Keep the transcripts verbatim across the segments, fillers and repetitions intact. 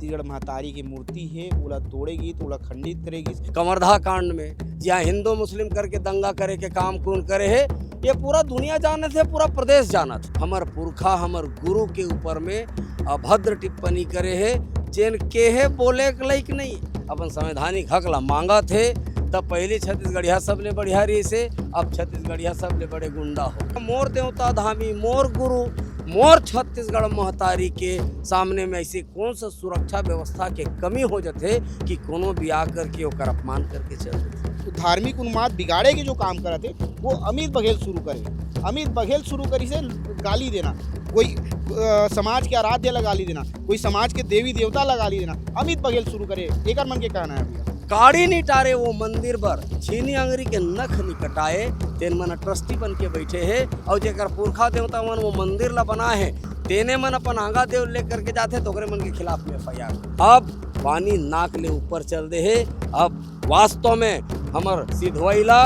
छत्तीसगढ़ महतारी के मूर्ति हे, ओला तोड़े गिस, ओला खंडित करे गिस। कवर्धा कांड में जिहाँ हिंदू मुस्लिम करके दंगा करे के काम कौन करे हे, ये पूरा दुनिया जानत हे, पूरा प्रदेश जानत हे। हमर पुरखा, हमर गुरु के ऊपर में अभद्र टिप्पणी करे हे, जेन के हे बोले के लायक नहीं। अपन संवैधानिक हक ला मांगत हे, तब पहली छत्तीसगढ़िया सबले बढ़िया रहिस हे, अब छत्तीसगढ़िया सबले बड़े गुंडा हो। मोर देवता धामी, मोर गुरु, मोर छत्तीसगढ़ महतारी के सामने में ऐसे कौन सा सुरक्षा व्यवस्था के कमी हो जाथे कि कोनो भी आकर के ओकर अपमान करके चल देथे? तो धार्मिक उन्माद बिगाड़े के जो काम करत हे, वो अमित बघेल शुरू करे। अमित बघेल शुरू करिस हे गाली देना, कोई अ, समाज के आराध्य ला गाली देना, कोई समाज के देवी देवता ला गाली देना, अमित बघेल शुरू करे। एकर मन के कहना हे भैया? काड़ी नहीं टारे वो मंदिर बर, छीनी अंगरी के नख नहीं कटाए, तेन मन ट्रस्टी बन के बैठे हे, और जेकर पुरखा देवता मन वो मंदिर ला बनाए हे, तेने मन अपन आंगा देव लेकर के जाथे, तो ओकरे मन के खिलाफ में एफ आई आर। अब पानी नाक ले ऊपर चल दे हे। अब वास्तव में हमर सिधवई ला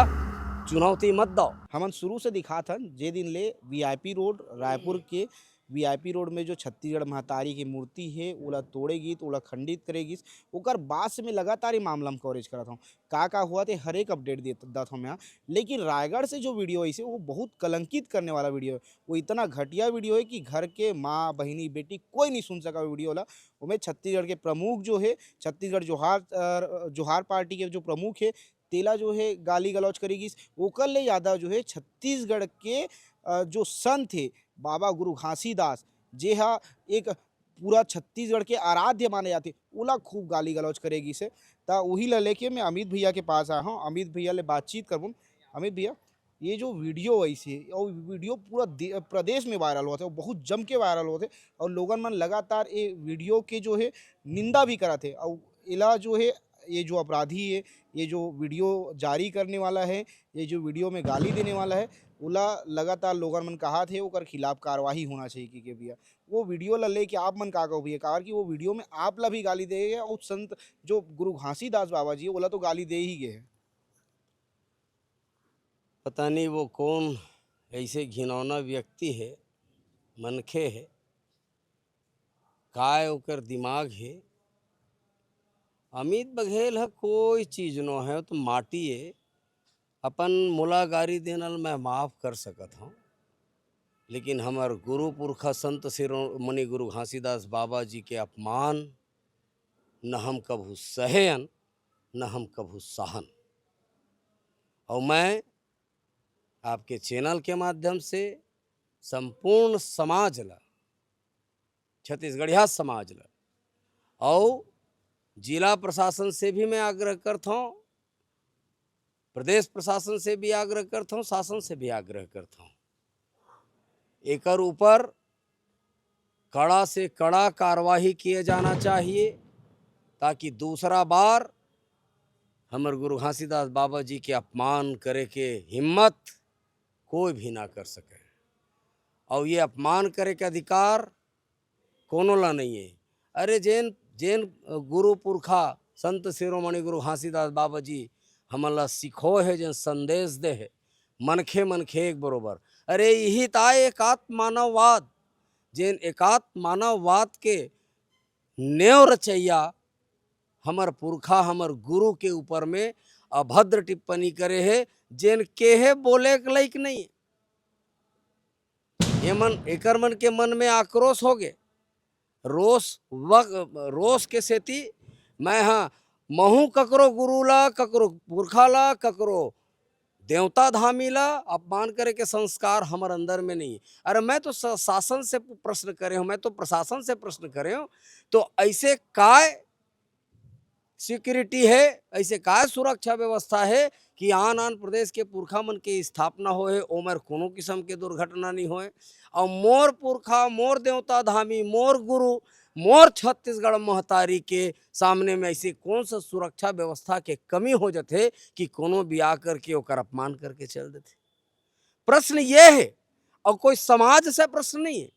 चुनौती मत दो। हमन शुरू से दिखात हन, जे दिन ले V I P road Raipur के वी आई पी रोड में जो छत्तीसगढ़ महतारी के मूर्ति हे, ओला तोड़े गिस, ओला खंडित करे गिस, ओकर बाद से मैं लगातार ये मामला में कवरेज करत हूँ। का का हुआ थे, हर एक अपडेट देत दत हूँ मैं। लेकिन रायगढ़ से जो वीडियो है, वो बहुत कलंकित करने वाला वीडियो है। वो इतना घटिया वीडियो है कि घर के माँ, बहिनी, बेटी कोई नहीं सुन सका वीडियो ला। ओमे छत्तीसगढ़ के प्रमुख जो है, छत्तीसगढ़ जोहार, अ, जोहार पार्टी के जो प्रमुख है, तेला जो है गाली गलौज करे गिस। ओकर ले ज़्यादा जो है छत्तीसगढ़ के, अ, जो संत है बाबा गुरु घासीदास, जे हा एक पूरा छत्तीसगढ़ के आराध्य माने जाथे, ओला खूब गाली गलौज करे गिस हे। त उही ला लेके मैं अमित भैया के पास आया हूँ। अमित भैया ले बातचीत करबो। अमित भैया, ये जो वीडियो ऐसे और वीडियो पूरा दे-, प्रदेश में वायरल होत हे, बहुत जम के वायरल होत हे, और लोगन मन लगातार ये वीडियो के जो है निंदा भी करत हे, और एला जो है, ये जो अपराधी है, ये जो वीडियो जारी करने वाला है, ये जो वीडियो में गाली देने वाला है, ओला लगातार लोगन मन कहत हे ओकर खिलाफ कार्रवाई होना चाहिए। कि, कि भैया, वो वीडियो ला लेके आप मन का कहो भैया? कारण कि वो वीडियो में आप ला भी गाली दे गए, और संत जो गुरु घासीदास बाबा जी, ओला तो गाली दे ही गए हैं। पता नहीं वो कौन ऐसे घिनौना व्यक्ति है, मनखे है, काय ओकर दिमाग है। अमित बघेल ह कोई चीज नो है, तो माटी है। अपन मोला गारी देना ल मैं माफ कर सकत हूँ, लेकिन हमर गुरु पुरखा संत शिरोमणि गुरु घासीदास बाबा जी के अपमान न हम कभू सहेन, न हम कभू सहन। और मैं आपके चैनल के माध्यम से संपूर्ण समाज ला, छत्तीसगढ़िया समाज ला, और जिला प्रशासन से भी मैं आग्रह करता हूँ, प्रदेश प्रशासन से भी आग्रह करता हूँ, शासन से भी आग्रह करता हूँ, एकर ऊपर कड़ा से कड़ा कार्रवाई किया जाना चाहिए, ताकि दूसरा बार हमर गुरु घासीदास बाबा जी के अपमान करे के हिम्मत कोई भी ना कर सके। और ये अपमान करे के अधिकार कोनो ला नहीं है। अरे, जेन, जेन गुरु पुरखा संत शिरोमणि गुरु घासीदास बाबा जी हमन ला सिखो है, जेन संदेश दे है, मनखे मनखे एक बरोबर। अरे, यही ताय एकात्म मानववाद, जेन एकात्म मानववाद के नेव रचैया हमर पुरखा, हमर गुरु के ऊपर में अभद्र टिप्पणी करे हे, जेन के हे बोले के लायक नहीं। ये मन, एकर मन के मन में आक्रोश हो गे, रोष, वक-, रोष के सेती मैं हा महू ककरो गुरु ला, ककरो पुरखा ला, ककरो देवता धामी ला अपमान करे के संस्कार हमर अंदर में नहीं। अरे, मैं तो स-, शासन से प्रश्न करे हूँ, मैं तो प्रशासन से प्रश्न करे हूँ, तो ऐसे काय सिक्योरिटी है, ऐसे काय सुरक्षा व्यवस्था है कि आन आन प्रदेश के पुरखा मन के स्थापना होए, ओमर कोनो किस्म के दुर्घटना नहीं होए, और मोर पुरखा, मोर देवता धामी, मोर गुरु, मोर छत्तीसगढ़ महतारी के सामने में ऐसे कौन सा सुरक्षा व्यवस्था के कमी हो जाथे कि कोनो भी आकर के ओकर अपमान करके चल देथे? प्रश्न ये है, और कोई समाज से प्रश्न नहीं है,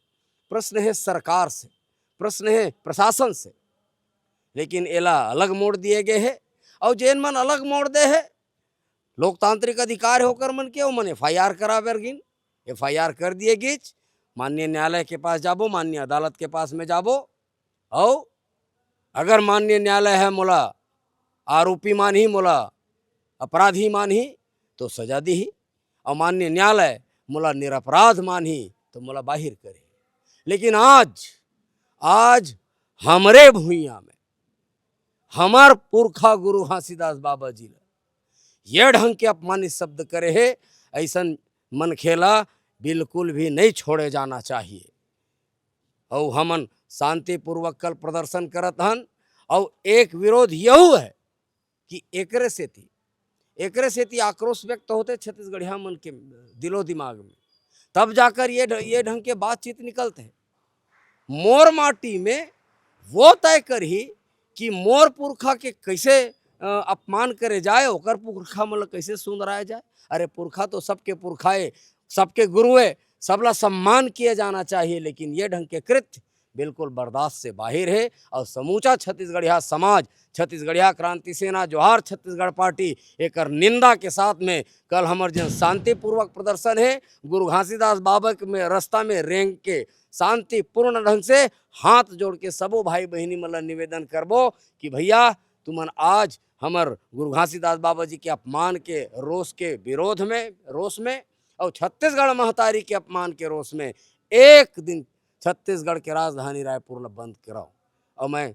प्रश्न है सरकार से, प्रश्न है प्रशासन से। लेकिन एला अलग मोड़ दिए गए है, और जेन मन अलग मोड़ दे है, लोकतांत्रिक अधिकार है ओकर मन के, ओमन एफ आई आर करा बर गिन, एफ आई आर कर दिए गिच, माननीय न्यायालय के पास जाबो, माननीय अदालत के पास में जाबो, और अगर माननीय न्यायालय ह मोला आरोपी मानही, मोला अपराधी मानही, तो सजा दीही, अउ माननीय न्यायालय मोला निरपराध मानही, तो मोला बाहिर करही। लेकिन आज, आज हमरे भुइयां में हमर पुरखा गुरु घासीदास बाबा जी ला ये ढंग के अपमानित शब्द करे हे, अइसन मनखे ला बिल्कुल भी नहीं छोड़े जाना चाहिए। अउ हमन शांतिपूर्वक कल प्रदर्शन करत हन, अउ एक विरोध यहू है कि एकरे सेती, एकरे सेती आक्रोश व्यक्त होथे छत्तीसगढ़िया मन के दिलो दिमाग में, तब जाकर ये ढ-, ये ढंग के बातचीत निकलथे। मोर माटी में वो तय करही कि मोर पुरखा के कैसे, अ, अपमान करे जाए, ओकर पुरखा मन ल कैसे सुंदराए जाए। अरे, पुरखा तो सबके पुरखा ए, सबके गुरु ए, सबला सम्मान किया जाना चाहिए, लेकिन ये ढंग के कृत्य बिल्कुल बर्दाश्त से बाहिर हे। अउ समूचा छत्तीसगढ़िया समाज, छत्तीसगढ़िया क्रांति सेना, जोहार छत्तीसगढ़ पार्टी, एकर निंदा के साथ में कल हमर जेन शांतिपूर्वक प्रदर्शन हे, गुरु घासीदास बाबा के में, रस्ता में रेंग के शांतिपूर्ण ढंग से हाथ जोड़ के सबो भाई बहिनी मन ला निवेदन करबो कि भैया, तुमन आज हमर गुरु घासीदास बाबा जी के अपमान के रोष के विरोध में, रोष में, अउ छत्तीसगढ़ महतारी के अपमान के रोष में एक दिन छत्तीसगढ़ के राजधानी रायपुर ला बंद कराओ। अउ मैं,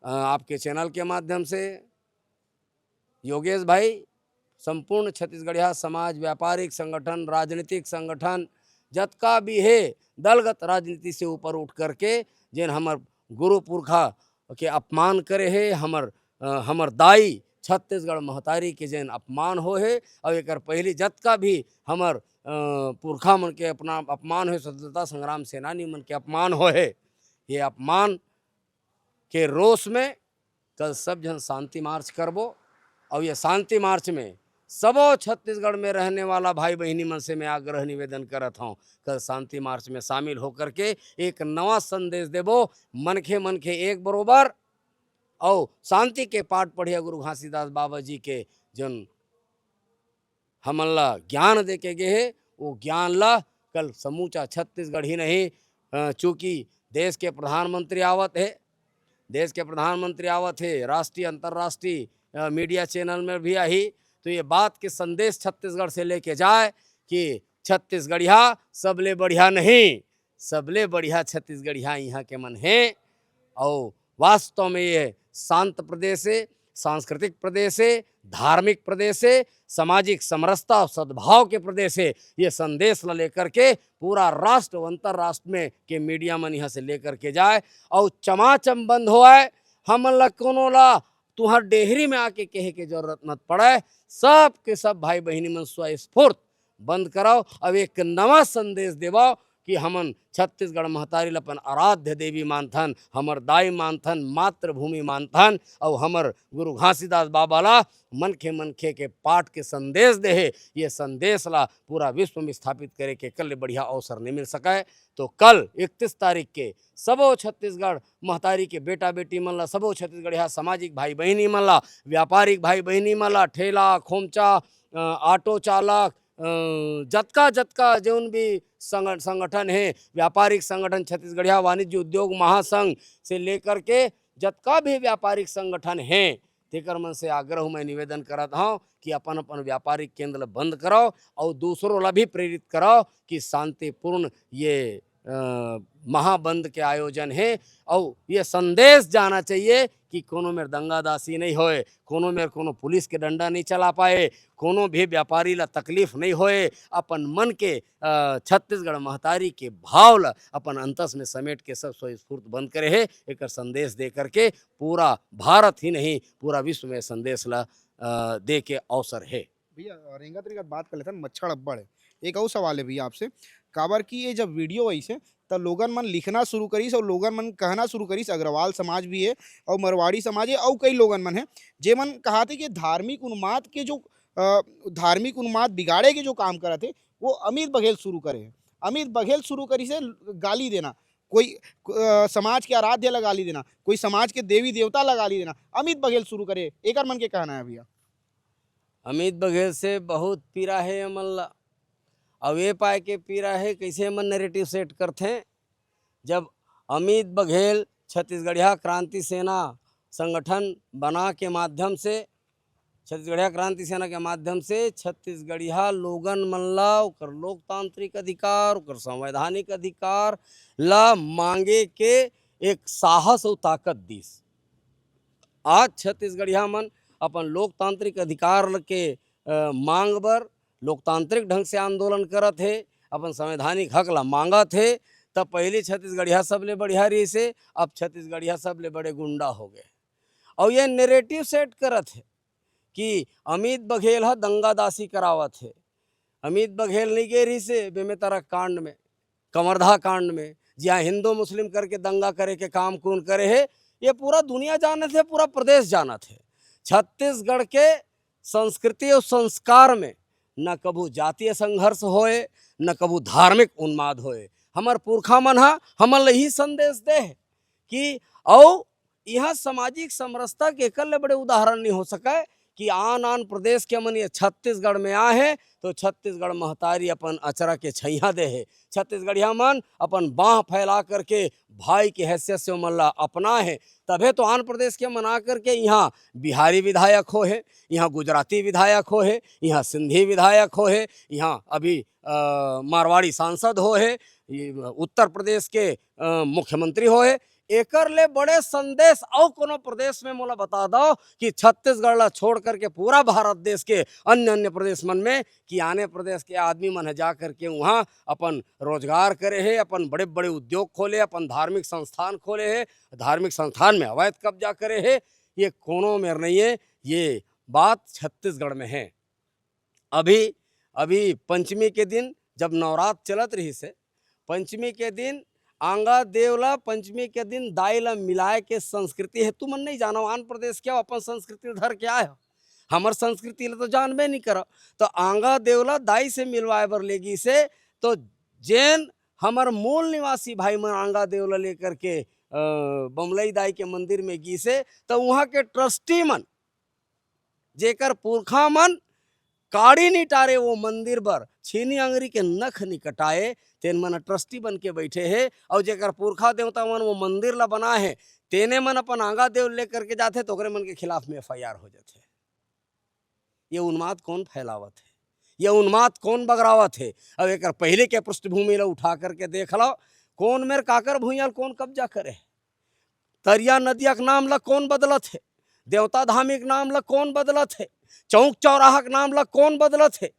अ, आपके चैनल के माध्यम से योगेश भाई, संपूर्ण छत्तीसगढ़िया समाज, व्यापारिक संगठन, राजनीतिक संगठन, जतका भी हे, दलगत राजनीति से ऊपर उठ करके जेन हमर गुरु पुरखा के अपमान करे हे, हमर, अ, हमर दाई छत्तीसगढ़ महतारी के जेन अपमान हो हे, अउ एकर पहिली जतका भी हमर, अ, पुरखा मन के अपना अपमान होए, स्वतंत्रता संग्राम सेनानी मन के अपमान हो हे, ये अपमान के रोष में कल सब झन शांति मार्च करबो। अउ ये शांति मार्च में सबो छत्तीसगढ़ में रहने वाला भाई बहिनी मन से मैं आग्रह निवेदन करत हौं, कल शांति मार्च में शामिल होकर के एक नवा संदेश देबो, मनखे मनखे एक बरोबर, अउ शांति के पाठ पढ़िया गुरु घासीदास बाबा जी के जन हमन ला ज्ञान दे के गे हे, वो ज्ञान ला कल समूचा छत्तीसगढ़ ही नहीं, अ, चूंकि देश के प्रधानमंत्री आवत हे, देश के प्रधानमंत्री आवत हे, राष्ट्रीय, अंतर्राष्ट्रीय, अ, मीडिया चैनल में भी आही, तो ये बात के संदेश छत्तीसगढ़ से लेके जाए कि छत्तीसगढ़िया सबले बढ़िया नहीं, सबले बढ़िया छत्तीसगढ़िया इहाँ के मन हे। अउ वास्तव में ये शांत प्रदेश हे, सांस्कृतिक प्रदेश हे, धार्मिक प्रदेश हे, सामाजिक समरसता अउ सद्भाव के प्रदेश हे। ये संदेश ला लेकर के पूरा राष्ट्र अउ अंतर्राष्ट्र में के मीडिया मन इहाँ से लेकर के जाए अउ चमाचम बंद होए। हमन ला कोनो ला तुहर डेहरी में आके कहे के जरूरत मत पड़े। सब के सब भाई बहिनी मन स्वस्फूर्त बंद कराओ। अब एक नवा संदेश देवाओ कि हमन छत्तीसगढ़ महतारी ल अपन आराध्य देवी मानथन, हमर दाई मानथन, मातृभूमि मानथन, अउ हमर गुरु घासीदास बाबा ला मनखे मनखे के पाठ के संदेश देहे। ये संदेश ला पूरा विश्व में स्थापित करे के कल ले बढ़िया अवसर नहीं मिल सके। तो कल इकतीस तारीख के सबो छत्तीसगढ़ महतारी के बेटा बेटी मन ला, सबो छत्तीसगढ़िया सामाजिक भाई बहिनी मन ला, व्यापारिक भाई बहिनी मन ला, ठेला, खोमचा, अ, ऑटो चालक, अ, जतका, जतका जौन भी संग-, संगठन हे, व्यापारिक संगठन, छत्तीसगढ़िया वाणिज्य उद्योग महासंघ से लेकर के जतका भी व्यापारिक संगठन हे, तेकर मन से आग्रह मैं निवेदन करत हौं कि अपन, अपन व्यापारिक केंद्र ल बंद कराओ अउ दूसरों ला भी प्रेरित कराओ कि शांतिपूर्ण ये, अ, महाबंद के आयोजन हे अउ ये संदेश जाना चाहिए कि कोनो मेर दंगादासी नहीं होए, कोनो मेर कोनो पुलिस के डंडा नहीं चला पाए, कोनो भी व्यापारी ला तकलीफ नहीं होए, अपन मन के, अ, छत्तीसगढ़ महतारी के भाव ला अपन अंतस में समेट के सब स्वस्फूर्त बंद करे हे। एकर संदेश दे करके पूरा भारत ही नहीं, पूरा विश्व में संदेश ला, अ, दे के अवसर हे। भैया, रेंगत रेंगत बात कर लेथन, मच्छर अब्बड़ हे। एक अउ सवाल हे भैया आपसे, काबर कि ये जब वीडियो आइस हे, त लोगन मन लिखना शुरू करिस अउ लोगन मन कहना शुरू करिस, अग्रवाल समाज भी हे अउ मारवाड़ी समाज हे अउ कई लोगन मन हे, जेमन कहाथे कि धार्मिक उन्माद के जो, अ, धार्मिक उन्माद बिगाड़े के जो काम करत हे, वो अमित बघेल शुरू करे हे। अमित बघेल शुरू करिस हे गाली देना, कोई, अ, समाज के आराध्य ला गाली देना, कोई समाज के देवी देवता ला गाली देना, अमित बघेल शुरू करे हे। एकर मन के कहना हे भैया। अमित बघेल से बहुत पीरा हे हमन ला। अउ ए पाए के पीरा हे, कइसे हमन नैरेटिव सेट करथें। जब अमित बघेल छत्तीसगढ़िया क्रांति सेना संगठन बना के माध्यम से, छत्तीसगढ़िया क्रांति सेना के माध्यम से छत्तीसगढ़िया लोगन मन ला ओकर लोकतांत्रिक अधिकार, ओकर संवैधानिक अधिकार ला मांगे के एक साहस अउ ताकत दिस। आज छत्तीसगढ़िया मन अपन लोकतांत्रिक अधिकार के, अ, मांग बर लोकतांत्रिक ढंग से आंदोलन करत हे, अपन संवैधानिक हक ला मांगत हे, तब पहली छत्तीसगढ़िया सबले बढ़िया रहिस हे, अब छत्तीसगढ़िया सबले बड़े गुंडा हो गए। अउ ये narrative set करत हे कि अमित बघेल ह दंगादासी करावत हे। अमित बघेल नहीं गे रहिस हे बेमेतरा कांड में, कवर्धा कांड में, जिहाँ हिंदू मुस्लिम करके दंगा करे के काम कौन करे हे, ये पूरा दुनिया जानत हे, पूरा प्रदेश जानत हे। छत्तीसगढ़ के संस्कृति अउ संस्कार में न कभू जातीय संघर्ष होए, न कभू धार्मिक उन्माद होए। हमर पुरखा मन ह हमन ल यही संदेश दे हे कि अउ इहाँ सामाजिक समरसता के एकर ले बड़े उदाहरण नहीं हो सकय कि आन आन प्रदेश के मन ये छत्तीसगढ़ में आए हे, तो छत्तीसगढ़ महतारी अपन अचरा के छैया दे हे। छत्तीसगढ़िया मन अपन बाँह फैला करके भाई के हैसियत से ओमन ला अपना हे, तभे तो आन प्रदेश के मन आ करके इहाँ बिहारी विधायक हो हे, इहाँ गुजराती विधायक हो हे, इहाँ सिंधी विधायक हो हे, इहाँ अभी, अ, मारवाड़ी सांसद हो हे, ये उत्तर प्रदेश के, अ, मुख्यमंत्री हो हे। एकर ले बड़े संदेश अउ कोनो प्रदेश में मोला बता दव कि छत्तीसगढ़ ला छोड़ करके पूरा भारत देश के अन्य, अन्य प्रदेश मन में कि आने प्रदेश के आदमी मन ह जा करके उहाँ अपन रोजगार करे हे, अपन बड़े-बड़े उद्योग खोले, अपन धार्मिक संस्थान खोले हे, धार्मिक संस्थान में अवैध कब्जा करे हे, ये कोनो मेर नहीं हे। ये बात छत्तीसगढ़ में हे। अभी, अभी पंचमी के दिन जब नवरात चलत रहिस हे, पंचमी के दिन आंगा देव ला पंचमी के दिन दाई ला मिलाए के संस्कृति हे। तुमन नहीं जानव, आन प्रदेश के अपन संस्कृति ल धर के आए हो, हमर संस्कृति ला तो जानबे नहीं करव। तो आंगा देव ला दाई से मिलवाए बर ले गिस हे, तो जेन हमर मूल निवासी भाई मन आंगा देव ला लेकर के, अ, बमलई दाई के मंदिर में गिस हे, तो उहाँ के ट्रस्टी मन जेकर पुरखा मन काड़ी नी टारे वो मंदिर बर, छीनी अंगरी के नख नी कटाए, तेन मन ट्रस्टी बन के बैठे हे। अउ जेकर पुरखा देवता मन वो मंदिर ला बनाए हे, तेने मन अपन आंगा देव लेकर के जाथे, तो ओकरे मन के खिलाफ में एफ आई आर हो जाथे। ये उन्माद कौन फैलावत हे? ये उन्माद कौन बगरावत हे? अब एकर पहले के पृष्ठभूमि ला उठा करके देख लो, कौन मेर काकर भुइयां ल कौन कब्जा करे हे? तरिया नदिया के नाम ला कौन बदलत हे? देवता धामी के नाम ला कौन बदलत हे? चौक चौराहा के नाम ला कौन बदलत हे?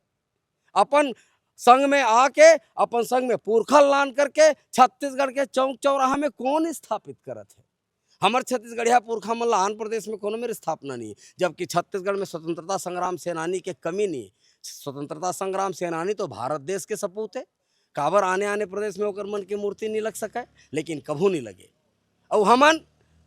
अपन संग में आके, अपन संग में पुरखा लान करके छत्तीसगढ़ के चौक चौराहा में कौन स्थापित करत हे? हमर छत्तीसगढ़िया पुरखा मन ला आन प्रदेश में कोनो मेर स्थापना नहीं, जबकि छत्तीसगढ़ में स्वतंत्रता संग्राम सेनानी के कमी नहीं। स्वतंत्रता संग्राम सेनानी तो भारत देश के सपूत हे, काबर आने आने प्रदेश में ओकर मन के मूर्ति नहीं लग सके, लेकिन कभू नहीं लगे। अउ हमन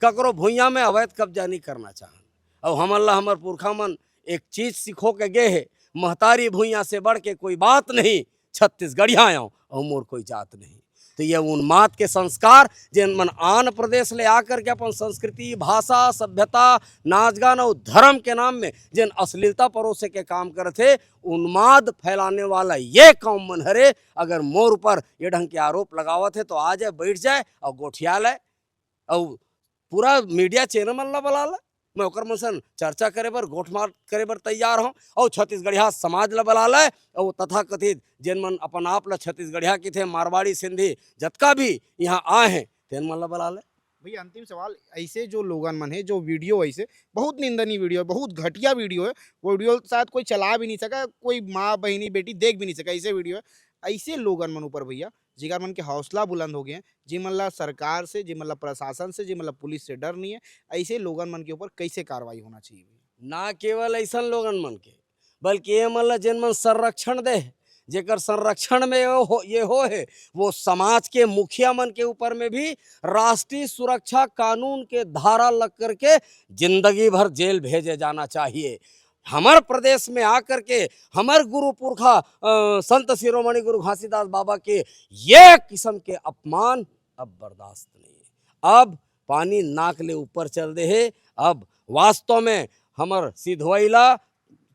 ककरो भुइयां में अवैध कब्जा नहीं करना चाहन। अउ हमन ला हमर पुरखा मन एक चीज सिखो के गे हे, महतारी भुइयां से बढ़ के कोई बात नहीं, छत्तीसगढ़िया आंव अउ मोर कोई जात नहीं। तो ये उन्माद के संस्कार, जेन मन आन प्रदेश ले आकर के अपन संस्कृति, भाषा, सभ्यता, नाच गान अउ धर्म के नाम में जेन अश्लीलता परोसे के काम करत हे, उन्माद फैलाने वाला ये कौम मन हरे, अगर मोर ऊपर ये ढंग के आरोप लगावत हे, तो आ जाए, बैठ जाए अउ गोठिया ले, अउ पूरा मीडिया चैनल मन ला बला ले, मैं ओकर मन सन चर्चा करे बर, गोठमात करे बर तैयार हूँ। अउ छत्तीसगढ़िया समाज ला बला ले, अउ तथाकथित जेन मन अपन आप ला छत्तीसगढ़िया किथे, मारवाड़ी, सिंधी, जतका भी यहाँ आए हैं, तेन मन ला बला ले। भैया, अंतिम सवाल, ऐसे जो लोगन मन हे, जो वीडियो ऐसे बहुत निंदनीय वीडियो है, बहुत घटिया वीडियो है, वो वीडियो शायद कोई चला भी नहीं सका, कोई माँ, बहिनी, बेटी देख भी नहीं सका, ऐसे वीडियो है। ऐसे लोगन मन ऊपर भैया, जेकर मन के हौसला बुलंद हो गए हैं, जे मन ला सरकार से, जे मन ला प्रशासन से, जे मन ला पुलिस से डर नहीं है, ऐसे लोगन मन के ऊपर कैसे कार्रवाई होना चाहिए भैया? ना केवल ऐसन लोगन मन के, बल्कि ये मन ला जेन मन संरक्षण दे, जेकर संरक्षण में ये हो, ये हो है, वो समाज के मुखिया मन के ऊपर में भी राष्ट्रीय सुरक्षा कानून के धारा लग करके जिंदगी भर जेल भेजे जाना चाहिए। हमर प्रदेश में आकर के हमर गुरु पुरखा, अ, संत शिरोमणि गुरु घासीदास बाबा के ये किस्म के अपमान अब बर्दाश्त नहीं है। अब पानी नाक ले ऊपर चल दे हे। अब वास्तव में हमर सिधवई ला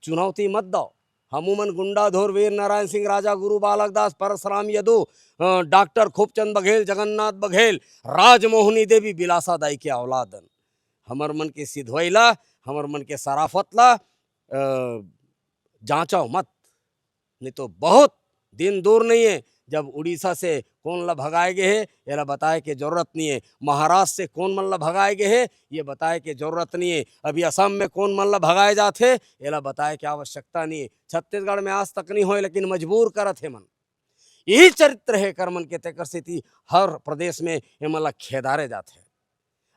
चुनौती मत दो, हमू मन गुंडाधुर, वीर नारायण सिंह, राजा गुरु बालक दास, परसराम यदु, अ, डॉक्टर खूबचंद बघेल, जगन्नाथ बघेल, राजमोहनी देवी, बिलासा दाई के औलाद अन। हमर मन के सिधवई ला, हमर मन के सराफत ला, अ, जांचव मत, नहीं तो बहुत दिन दूर नहीं है, जब उड़ीसा से कोन ला भगाए गे हे, एला बताए के जरूरत नहीं है। महाराष्ट्र से कोन मन ला भगाए गे हे, ये बताए के जरूरत नहीं है। अभी असम में कोन मन ला भगाए जाथे, एला बताए के आवश्यकता नहीं है। छत्तीसगढ़ में आज तक नहीं होए, लेकिन मजबूर करत हे मन। यही चरित्र हे एकर मन के, तेकर सेती हर प्रदेश में एमन ला खेदारे जाथे।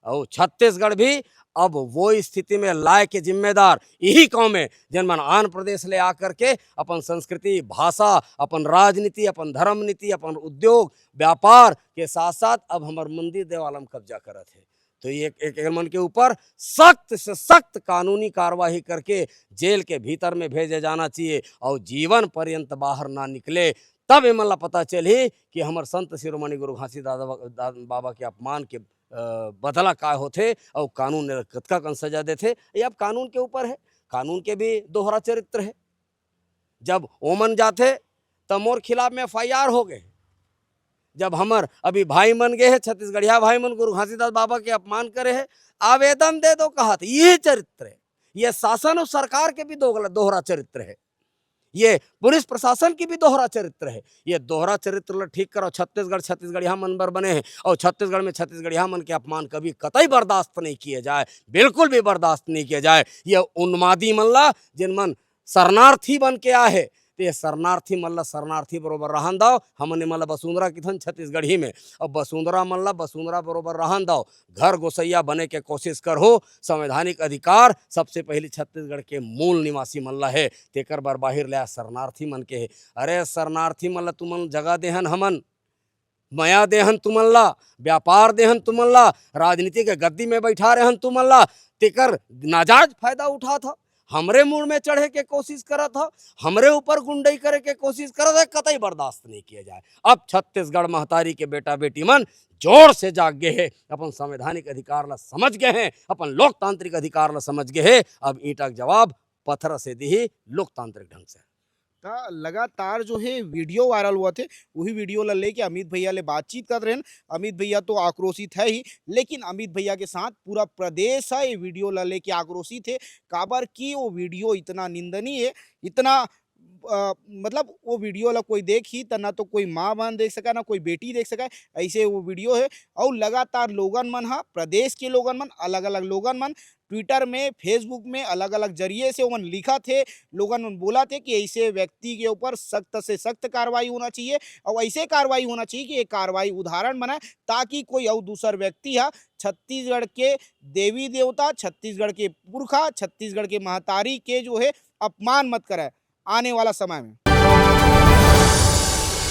अउ छत्तीसगढ़ भी अब वो स्थिति में लाए के जिम्मेदार यही कौम हे, जेन मन आन प्रदेश ले आकर के अपन संस्कृति, भाषा, अपन राजनीति, अपन धर्म नीति, अपन उद्योग, व्यापार के साथ साथ अब हमर मंदिर देवालय म कब्जा करत हे। तो ये एक, एक मन के ऊपर सख्त से सख्त कानूनी कार्यवाही करके जेल के भीतर में भेजे जाना चाहिए और जीवन पर्यंत बाहर ना निकले, तब एमन ला पता चलही कि हमर संत शिरोमणि गुरु घासीदास दादा बा-, दा-, बाबा के अपमान के, अ, बदला का होथे और कानून एला कतका कन सजा देथे। ये अब कानून के ऊपर है, कानून के भी दोहरा चरित्र है। जब ओमन जाथे, त मोर खिलाफ में एफ आई आर हो गए। जब हमर अभी भाई मन गए हैं, छत्तीसगढ़िया भाई मन गुरु घासीदास बाबा के अपमान करे हैं, आवेदन दे दो कहत, ये चरित्र है। ये शासन और सरकार के भी दोगला, दोहरा चरित्र है। ये पुलिस प्रशासन की भी दोहरा चरित्र है। ये दोहरा चरित्र ल ठीक करो। छत्तीसगढ़ छत्तीसगढ़िया मन बर बने हैं और छत्तीसगढ़ में छत्तीसगढ़िया मन के अपमान कभी कतई बर्दाश्त नहीं किए जाए, बिल्कुल भी बर्दाश्त नहीं किए जाए। ये उन्मादी मन ला, जिन मन शरणार्थी बन के आए हे, तो ये शरणार्थी मन ला शरणार्थी बरोबर रहन दव। हमन एमन ला बसुंधरा किथन छत्तीसगढ़ी में, अब बसुंधरा मन ला बसुंधरा बरोबर रहन दव। घर गोसैया बने के कोशिश करहू। संवैधानिक अधिकार सबसे पहले छत्तीसगढ़ के मूल निवासी मन ला हे, तेकर बर बाहिर ले आ शरणार्थी मन के हे। अरे शरणार्थी मन ला तुमन जगह देहन हमन, मया देहन तुमन ला, व्यापार देहन तुमन ला, राजनीति के गद्दी में बैठा रहन तुमन ला, तेकर नाजायज फायदा उठात ह, हमरे मुड़ में चढ़े के कोशिश करत ह, हमरे ऊपर गुंडई करे के कोशिश करत ह, कतई बर्दाश्त नहीं किया जाए। अब छत्तीसगढ़ महतारी के बेटा बेटी मन जोर से जाग गए हे, अपन संवैधानिक अधिकार ला समझ गए हे, अपन लोकतांत्रिक अधिकार ला समझ गए हे। अब ईंटा के जवाब पत्थर से दिही लोकतांत्रिक ढंग से। त लगातार जो है वीडियो वायरल होवत हे, वही वीडियो ला लेके अमित भैया ले बातचीत करत रहेन। अमित भैया तो आक्रोशित है ही, लेकिन अमित भैया के साथ पूरा प्रदेश है ये वीडियो ला लेके आक्रोशित है। काबर कि वो वीडियो इतना निंदनीय है, इतना, अ, मतलब वो वीडियो ला कोई देखही त ना तो कोई माँ बहन देख सका, ना कोई बेटी देख सका, ऐसे वो वीडियो है। और लगातार लोगन मन हा, प्रदेश के लोगन मन, अलग-अलग लोगन मन Twitter में, Facebook में अलग-अलग जरिए से ओमन लिखत हे, लोगन मन बोलत हे कि ऐसे व्यक्ति के ऊपर सख्त से सख्त कार्रवाई होना चाहिए और ऐसे कार्रवाई होना चाहिए कि ये कार्रवाई उदाहरण बनाए, ताकि कोई और दूसर व्यक्ति हा छत्तीसगढ़ के देवी देवता, छत्तीसगढ़ के पुरखा, छत्तीसगढ़ के महतारी के जो है अपमान मत करे आने वाला समय में।